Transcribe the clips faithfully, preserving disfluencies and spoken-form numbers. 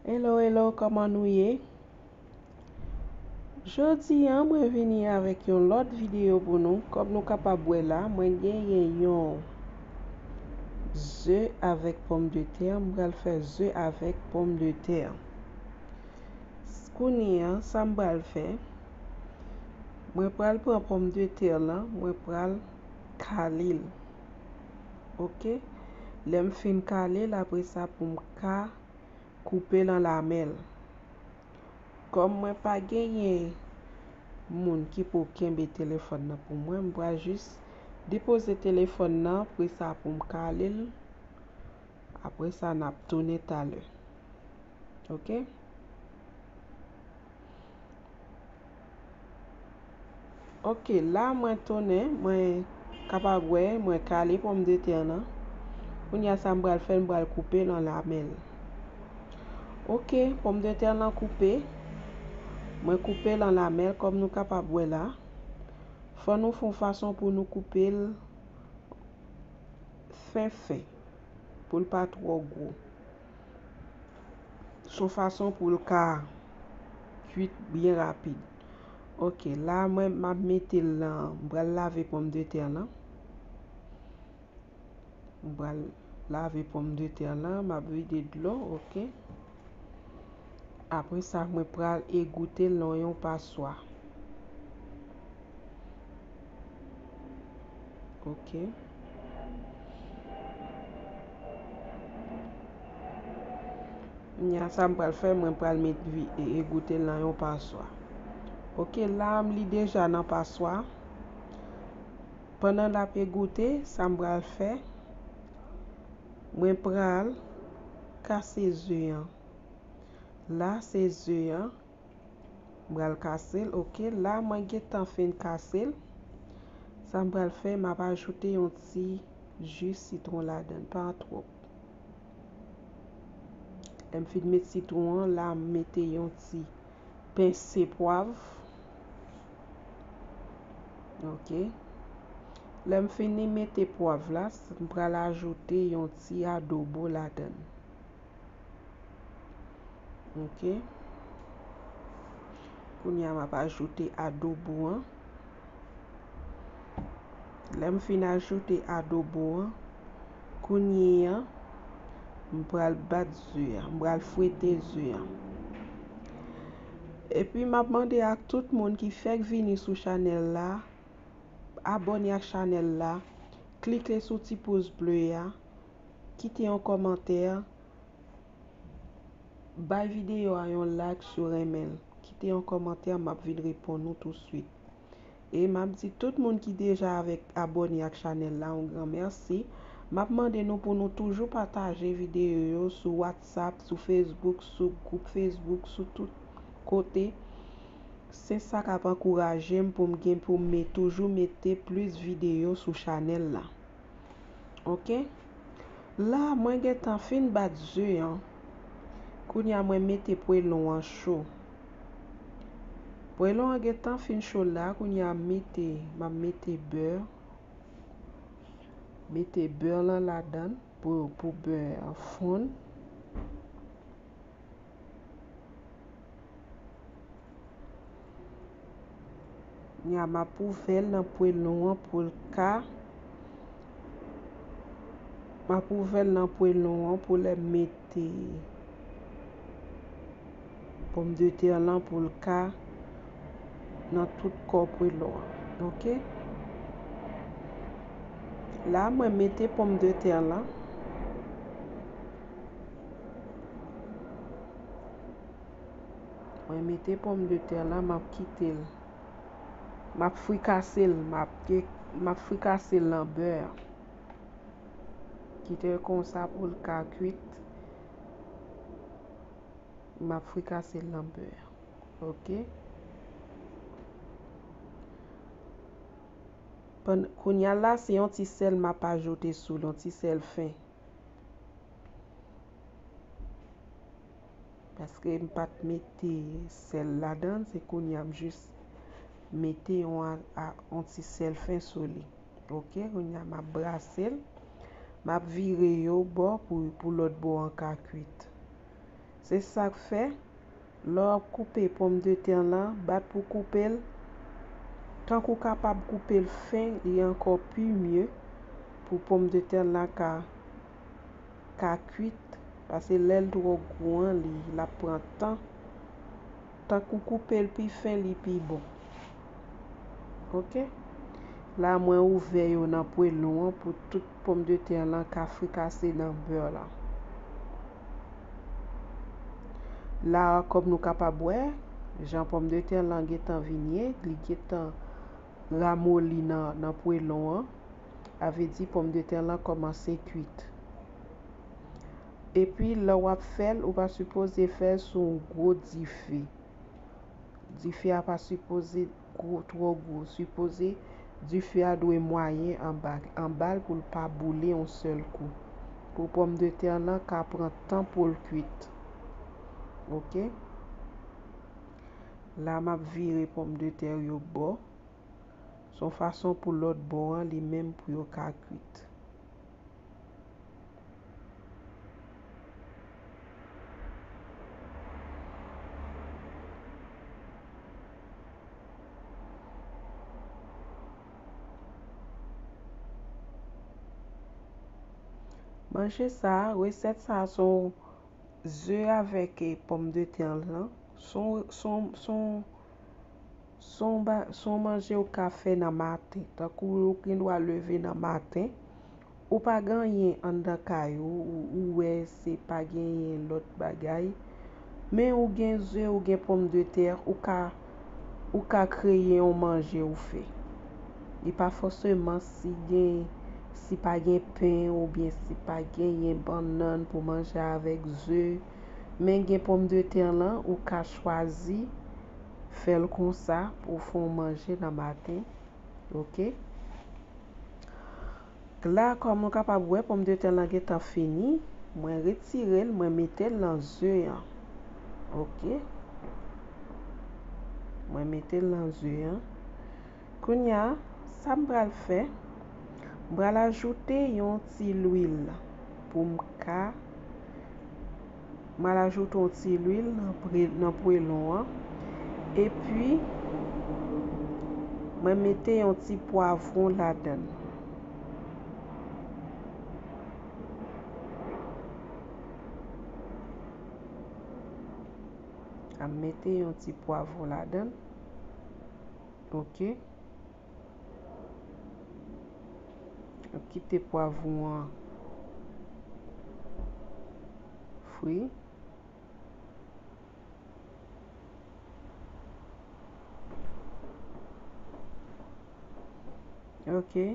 Hello, hello, kòman nou ye? Jodi a, mwen vini avèk yon lòt videyo pou nou. Kòm nou kapab wè la, mwen genyen yon ze avèk pòmdetè. M pral fè ze avèk pòmdetè. Kounye a, sa m pral fè, mwen pral pran pòmdetè lan, mwen pral kale l. Oke? Lè m fin kale l, apre sa pou m ka koupe l an lamèl. Kòm mwen pa genyen moun ki pou kenbe telefòn nan pou mwen, m pral jis depoze telefòn nan, apre sa pou m kale l. Apre sa, n ap tounen talè. Oke? Oke, la mwen tounen, mwen kapab wè, mwen kale pòmdetè lan. Kounye a sa m pral fè, m pral koupe l an lamèl. Oke, pòmdetè lan koupe. Mwen koupe l an lamèl, kòm nou kapab wè la. Fò nou fè yon fason pou nou koupe l fen fen, pou l pa twò gwo. S on fason pou l ka kuit byen rapid. Oke, la mwen m ap mete l nan, m pral lave pòmdetè lan. M pral lave pòmdetè lan, m ap vide dlo, oke. Apre sa, mwen pral egoute l nan yon paswa. Oke. Kounye a sa m pral fè, mwen pral met vi-, e, egoute l nan yon paswa. Oke, la m li deja nan paswa. Pandan l ap egoute, sa m pral fè, mwen pral kase ze an. La se ze an. M pral kase l, oke. La, mwen gentan fin kase l. Sa m pral fè, m ap ajoute yon ti ji sitwon ladan l, pa twòp. Lè m fin met sitwon an, la, m mete yon ti pense pwav. Oke. Lè m fini mete pwav la, m pral ajoute yon ti adobo ladan l. Oke. Kounye a, m ap ajoute adobo an. Lè m fin ajoute adobo an, kounye a, m pral bat ze a, m pral fwete ze a. Epi, m ap mande ak tout moun ki fèk vini sou chanèl la, abòne ak chanèl la, klike sou ti pouz ble a, kite yon kòmantè, bay videyo a yon like si w renmen l. Kite yon kòmantè, m ap vin reponn ou tousuit. E m ap di tout moun ki deja avèk, abòne ak chanèl la, yon gran mèsi. M ap mande nou pou nou toujou pataje videyo yo sou WhatsApp, sou Facebook, sou gwoup Facebook, sou tout kote. Se sa k ap ankouraje m pou m gen pou m me-, toujou mete plis videyo sou chanèl la. Oke. La, mwen gentan fin bat ze an. Kounye a, mwen mete pwelon an cho. Pwelon an gentan fin cho la. Kounye a, m mete, m ap mete bè. Mete bè lan ladan l pou, pou bè an fonn. Nya m ap ouvè l nan pwelon an pou l ka, m ap ouvè l nan pwelon an pou lè m mete pòmdetè lan pou l ka nan tout kò pwelon an. Oke. La, mwen mete pòmdetè lan. Mwen mete pòmdetè lan, m ap kite l. M ap frikase l, m ap ke-, m ap frikase l nan bè a. Kite l konsa pou l ka kuit. M ap frikase l nan bè a. Oke. Pann-, kounye a la, se yon ti sèl m ap ajoute sou l, yon ti sèl fen. Paske m pa t mete sèl ladan l, se kounye a m jis mete yon a, a, yon ti sèl fen sou li. Oke, kounye a m ap brase l. M ap vire yo bò pou, pou lòt bò an ka kuit. Se sa k fè, lè w ap koupe pòmdetè lan, bat pou koupe l. Tank ou kapab koupe l fen, li ankò pi mye pou pòmdetè lan ka, ka kwit. Paske lè l twò gwo an, li, l ap pran tan. Tank ou koupe l pi fen, li pi bon. Oke? La, mwen ouvè yo nan pwelon an pou tout pòmdetè lan ka frikase nan bè lan. La, kòm nou kapab wè, jan pòmdetè lan gentan vin ye, li gentan ramoli nan, nan pwelon an. Sa vle di pòmdetè lan kòmanse kwit. Epi, lè w ap fè l, ou pa sipoze fè l sou yon gwo dife. Dife a pa sipoze gwo, twò gwo. Sipoze, dife a dwe mwayen anba, anba l pou l pa boule yon sèl kou. Pou pòmdetè lan ka pran tan pou l kwit. Oke? La, m ap vire pòmdetè yo bò. Se yon fason pou lòt bò an, li menm, pou yo ka kwit. Manje sa a, resèt sa a, se yon ze avèk, eh, pòmdetè lan. Se yon, se yon, se yon, se yon ba-, se yon manje ou ka fè nan maten. Tankou ou gendwa leve nan maten, ou pa gen anyen anndan kay ou, ou, ou wè se pa genyen lòt bagay, men ou gen ze, ou gen pòmdetè, ou ka, ou ka kreye yon manje ou fè. Li pa fòseman si gen, si pa gen pen oubyen si pa genyen bannann pou manje avèk ze, men gen pòmdetè lan, ou ka chwazi fè l konsa pou w fè yon manje nan maten. Oke? La, kòm nou kapab wè, pòmdetè lan gentan fini. Mwen retire l, mwen mete l nan ze an. Oke? Mwen mete l nan ze an. Kounye a, sa m pral fè, m pral ajoute yon ti lwil pou m ka M al ajoute yon ti lwil nan pre-, nan pwelon an. Epi, mwen mete yon ti pwavwon ladan l. M mete yon ti pwavwon ladan l. Oke. Kite pwavwon an fri. Oke.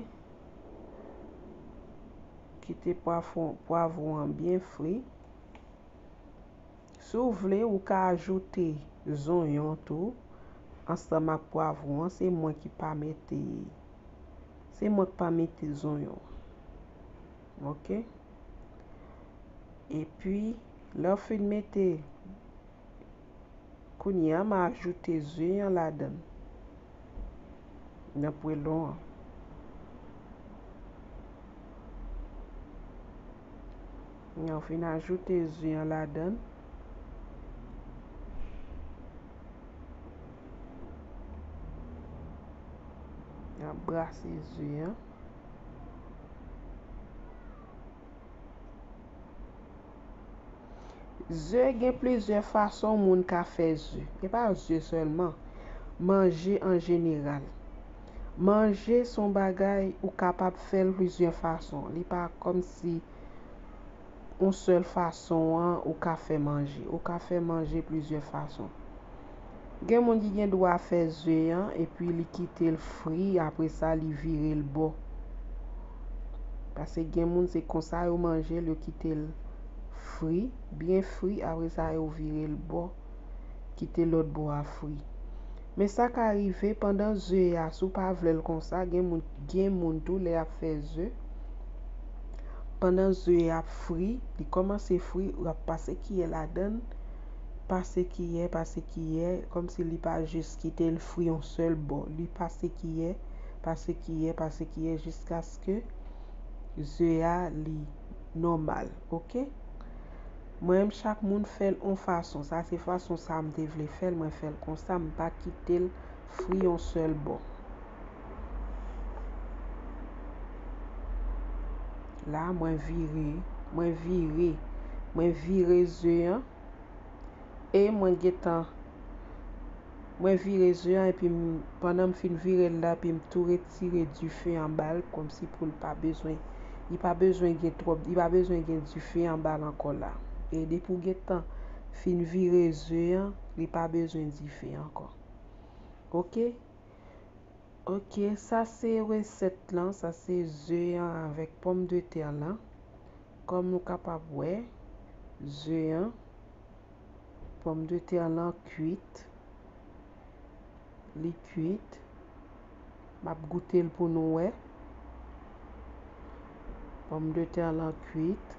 Kite pwavwon, pwavwon an byen fri. Si w vle, ou ka ajoute zonyon tou ansanm ak pwavwon an. Se mwen ki pa mete, se mwen ki pa mete zonyon. Oke. Epi, lè w fin mete, kounye a, m a ajoute ze an ladan l. Nan pwelon an. Mwen fin ajoute ze an ladan l. Mwen brase ze an. Ze, gen plizyè fason moun ka fè ze. E pa ze sèlman. Manje an jeneral. Manje se yon bagay ou kapab fè l plizyè fason. Li pa kòmsi yon sèl fason an ou ka fè manje. Ou ka fè manje plizyè fason. Gen moun ki gen dwa fè ze an epi li kite l fri, apre sa li vire l bò. Paske gen moun se konsa yo manje l, yo kite l fri, byen fri, apre sa yo vire l bò, kite lòt bò a fri. Men sa ka rive pandan ze a, si w pa vle l konsa, gen moun, gen moun tou lè y ap fè ze, pandan ze a ap fri, li kòmanse fri, w ap pase kiyè ladan l, pase kiyè, pase kiyè, kòmsi li pa jis kite l fri yon sèl bò. Li pase kiyè, pase kiyè, pase kiyè, jiskaske ze a li nòmal, oke? Mwen menm, chak moun fè l yon fason. Sa se fason sa m te vle fè l, mwen fè l konsa, m pa kite l fri yon sèl bò. La, mwen vire, mwen vire, mwen vire ze an. E mwen gentan, mwen vire ze an, epi m, pandan m fin vire l la, epi m tou retire dife anba l, kòmsi pou l pa bezwen, li pa bezwen gen twòp, li pa bezwen gen dife anba l ankò la. E depi w gentan fin vire ze an, li pa bezwen dife ankò. Oke? Oke, sa se resèt lan, sa se ze an avèk pòmdetè lan. Kòm nou kapab wè, ze an, pòmdetè lan kwit, li kwit. M ap goute l pou nou wè. Pòmdetè lan kwit.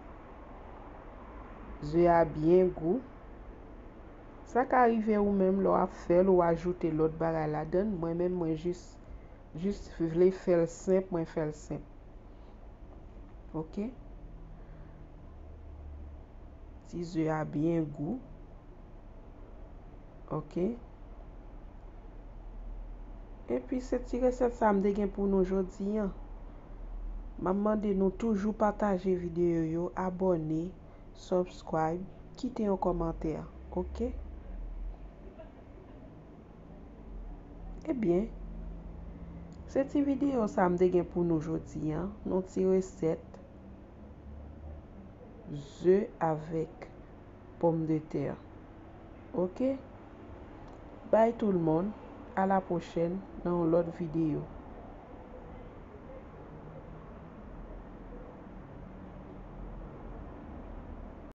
Ze a byen gou. Sa ka rive ou menm lè w ap fè l, ou ajoute lòt bagay ladann. Mwen menm, mwen jis, jis vle fè l senp, mwen fè l senp. Oke? Ti ze a byen gou. Oke? Epi se ti resèt sa m te gen pou nou jodi an. M ap mande nou toujou pataje videyo yo, abòne, subscribe, kite yon kòmantè, oke? Ebyen, se ti videyo sa m te gen pou nou jodi an, yon ti resèt ze avèk pòmdetè. Oke? Bye tout le monde, à la prochaine nan yon lòt videyo.